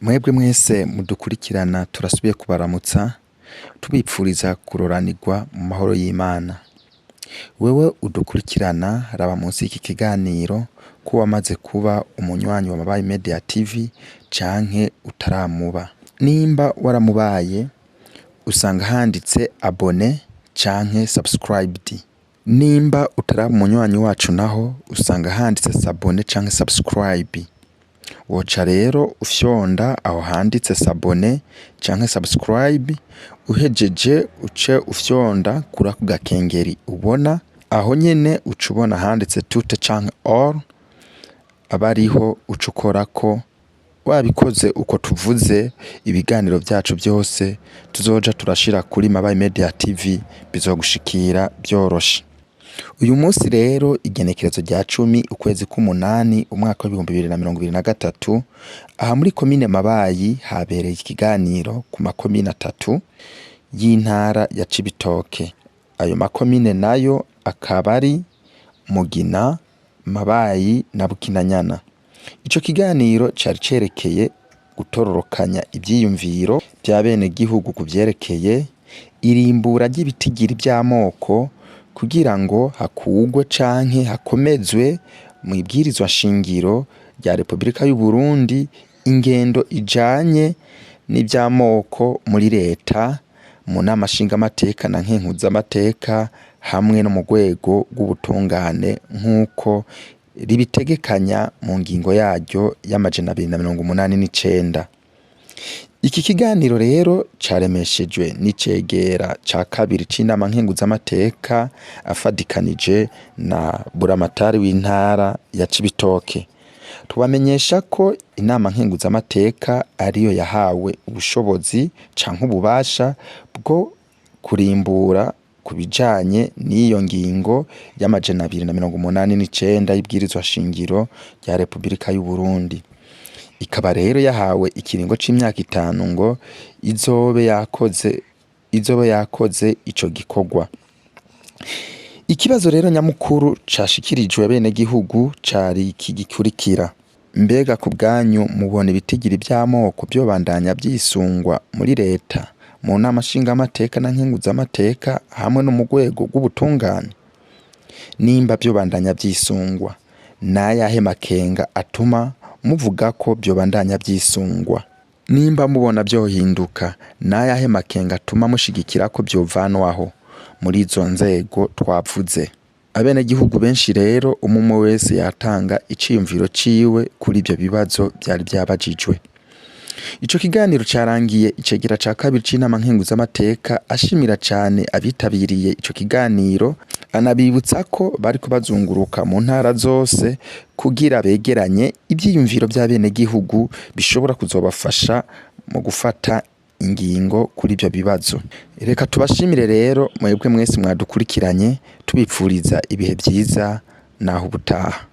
Mwebwe mwese mudukurikirana turasubiye kubaramutsa tubipfuriza kuroranirwa mu mahoro y'Imana. Wewe udukurikirana raba munsi y'iki kiganiro ko wamaze kuba umunywanyi wa Mabayi Media TV canke utaramuba. Nimba waramubaye usanga handitse abonné canke subscribed. Nimba utaraba umunywanyi wacu naho usanga handitse s'abonner canke subscribe. Woca rero ufyonda aho handitse s'abonner canke subscribe, uhejeje uce ufyonda kuri ako gakengeri ubona, aho nyene uca ubona handitse toutes canke all, aba ariho uca ukorako. Wabikoze uko tuvuze, ibiganiro vyacu vyose tuzoja turashira kuri Mabayi Media TV bizogushikira vyoroshe. Uyu munsi rero igenekerezo rya 10 ukwezi k'umunani umwaka w'2023, aha muri komine Mabayi habereye ikiganiro ku makomine atatu y'intara ya Cibitoke. Ayo makomine nayo akaba ari Mugina, Mabayi na Bukinanyana. Ico kiganiro cari cerekeye gutororokanya ivyiyumviro vy'abenegihugu ku vyerekeye irimbura ry'ibitigiri vy'amoko kugira ngo hakugwe canke hakomezwe mw'ibwirizwa shingiro rya Repubulika y'Uburundi ingendo ijanye n'ivy'amoko muri leta, mu nama nshingamateka na nkenguzamateka hamwe no mu rwego rw'ubutungane nk'uko ribitegekanya mu ngingo yaryo y'289. Iki kiganiro rero caremeshejwe n'icegera ca kabiri c'inama nkenguzamateka afadikanije na buramatari w'intara ya Cibitoke. Tubamenyesha ko inama nkenguzamateka ariyo yahawe ubushobozi canke ububasha bwo kurimbura ku bijanye n'iyo ngingo y'289 y'ibwirizwa shingiro rya Repubulika y'Uburundi. Ikaba rero yahawe ikiringo c'imyaka 5 ngo izobe yakoze ico gikorwa. Ikibazo rero nyamukuru cashikirijwe abenegihugu cari iki gikurikira: mbega ku bwanyu mubona ibitigiri vy'amoko vyobandanya vyisungwa muri leta, mu nama nshingamateka na nkenguzamateka hamwe no mu rwego rw'ubutungane? Nimba vyobandanya vyisungwa, n'ayahe makenga atuma muvuga ko vyobandanya vyisungwa? Nimba mubona vyohinduka, n'ayahe makenga atuma mushigikira ko vyovanwaho muri izo nzego twavuze? Abenegihugu benshi rero, umwe wese yatanga iciyumviro ciwe kuri ivyo bibazo vyari vyabajijwe. Ico kiganiro carangiye icegera ca kabiri c'inama nkenguzamateka ashimira cane abitabiriye ico kiganiro, anabibutsa ko bariko bazunguruka mu ntara zose kugira begeranye ivyiyumviro vy'abenegihugu bishobora kuzobafasha mu gufata ingingo kuri ivyo bibazo. Reka tubashimire rero mwebwe mwese mwadukurikiranye, tubipfuriza ibihe vyiza naho ubutaha.